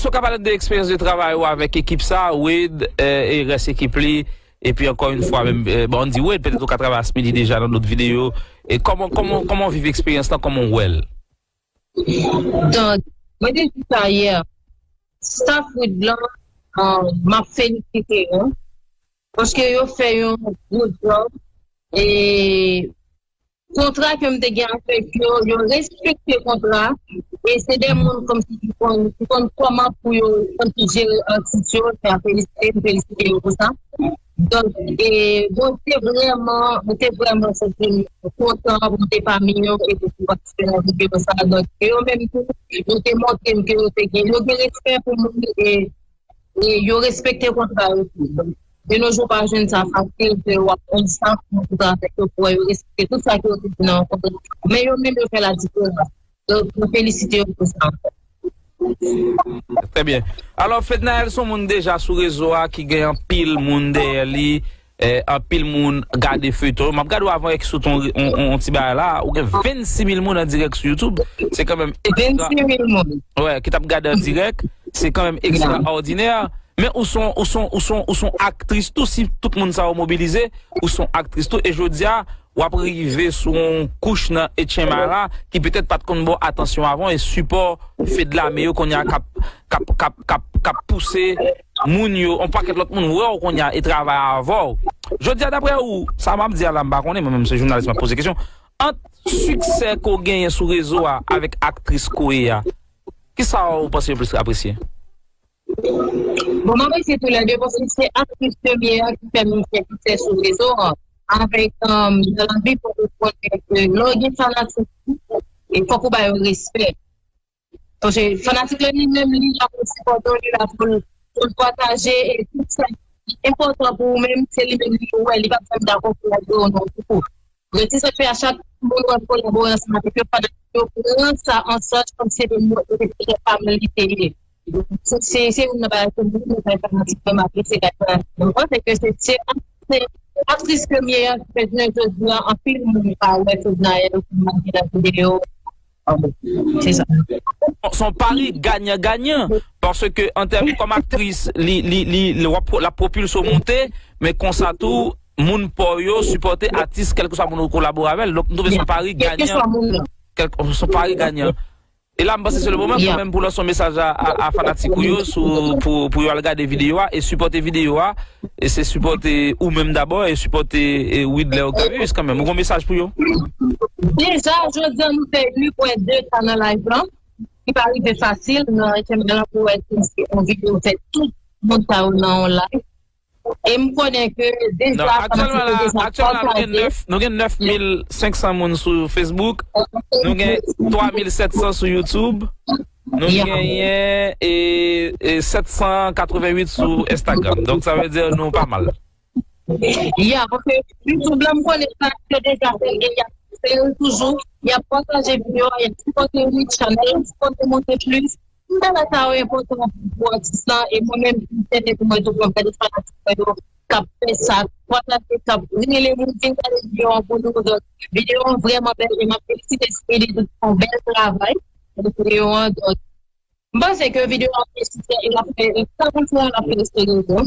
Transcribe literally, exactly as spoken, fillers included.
Èske w ka pale de eksperyans de travay ou avèk ekip sa, Wade, eh, e rès ekip li, epi ankò yon fwa menm, eh, bon, ann di Wade, petèt ou ka travay ak Smithy deja nan lòt videyo. E kòman, kòman, kòman w viv eksperyans lan, kòman w wè l? Donk, mwen te di sa yè, staff Wade lan, eh, m ap felisite yo, paske yo fè yon gwo job, e kontra ke m te gen avèk yo, yo respekte kontra, e se de moun kòmsi ki konn, ki konn kòman pou yo kòmsi jere atis yo, se a felisite, m felisite yo pou sa. Donk, e, mwen te vrèman, mwen te vrèman santi m kontan pou m te pami yo e pou m patisipe nan videyo sa. Donk, yo menm tou, yo te montre m ke yo te gen, yo gen respè pou mwen e, e yo respekte kontra yo tou. Donk, de nos jours, pa jwenn sa fasil, ke w ap pran staff pou kontra avèk yo, pou yo respekte tout sa ke yo te di nan kontra. Men yo menm, yo fè la diferans. Donk, mwen felisite yo pou sa. Trè byen. Alò, Fednaelle se yon moun deja sou rezo a ki gen anpil moun dèyè li, eh, anpil moun gade feyton. M ap gade w avan èk sou ton on, on, on ti bagay la, ou gen vennsis mil moun an dirèk sou YouTube. Se kanmenm ekstra. Vennsis mil moun. Wè, ki t ap gade an dirèk. Se kanmenm ekstraòdinè. Men ou se yon, ou se yon, ou se yon, ou se yon aktris tou, si tout moun sa yo mobilize, ou se yon aktris tou, e jodi a, w ap rive sou yon kouch nan H M I la, ki petèt pa t konn ba w atansyon avan, e sipò Fedlame yo kounye a k ap, k ap, k ap, k ap, k ap pouse moun yo, yon pakèt lòt moun wè w kounye a e travay avè w. Jodi a, daprè ou, sa m ap di a la, m pa konnen, mwen menm se jounalis, m ap poze kesyon, ant siksè ke w genyen sou rezo a avèk aktris ke w ye a, kisa w panse yo plis apresye? Bon, m apresye toulède paske se aktris premye a ki fè m fè siksè sou rezo a. Avèk, um, nan lavi, fòk ou konnen ke lè w gen fanatik, e fòk ou ba yo respè. Paske fanatik la li menm, li la pou l sipòte w, li la pou l, pou l pataje, e tout sa ki enpòtan pou ou menm, se li menm li wè, li p ap janm dakò pou w wè w nan yon koukou. Donk, se sa k fè a chak moun w ap kolabore ansanm avèk yo, fanatik yo pran sa an chaj kòmsi se te moun, se te pwòp fanmi li te ye. Se, se, se youn nan bagay ke mwen, mwen, fanatik mwen, m apresye gade fanatik mwen. Mwen panse ke se, se, se aktris premye a ki fè jounen jodi a, anpil moun pa wè Fednaelle kòm nan videyo. Se sa. Se yon pari ganyan ganyan. Paske an tèm kòm aktris, li, li, li, li w ap, l ap pwopilse w monte, men konsa tou, moun pa w yo sipòte atis, kèlkeswa moun ou kolabore avè l. Donk, m twouve se yon pari ganyan. Kèl-, se yon pari ganyan. E la, m panse se le moman kanmenm pou lanse yon mesaj a, a, a fanatik ou yo sou, pou, pou yo al gade videyo a e sipòte videyo a. E se sipòte ou menm dabò e sipòte, e, Wade lè yo ka viv kanmenm. Ou gen yon mesaj pou yo? Deja, jodi a, nou fè uit pwen de K nan live lan. Li pa rive fasil nan H M I lan pou wè si yon videyo fè tout moun sa yo nan yon live. E m konnen ke deja, aktyèlman la, aktyèlman la, nou gen nèf, nou gen nèf mil senk san moun sou Facebook, nou gen twa mil sèt san sou YouTube, nou genyen e, e sèt san katreventuit sou Instagram. Donk, sa vle di nou pa mal. Ya, paske YouTube la, m konnen sa, yo deja fè l, e y ap fè l toujou. Y ap pataje videyo a, y ap sipòte Wade Channel, y ap sipòte Monte Plis. Tout bagay sa yo enpòtan pou atis lan, e mwen menm, m tande pou mwen tou, pou m gade fanatik mwen yo k ap fè sa, pataje, k ap rele moun vin gade videyo an pou nou. Donk, videyo an vrèman bèl, e m ap felisite Smithy, li fè yon bèl travay nan videyo an. Donk, m panse ke videyo an fè siksè, e l ap fè, e sa pou l fè, l ap fè espere yo.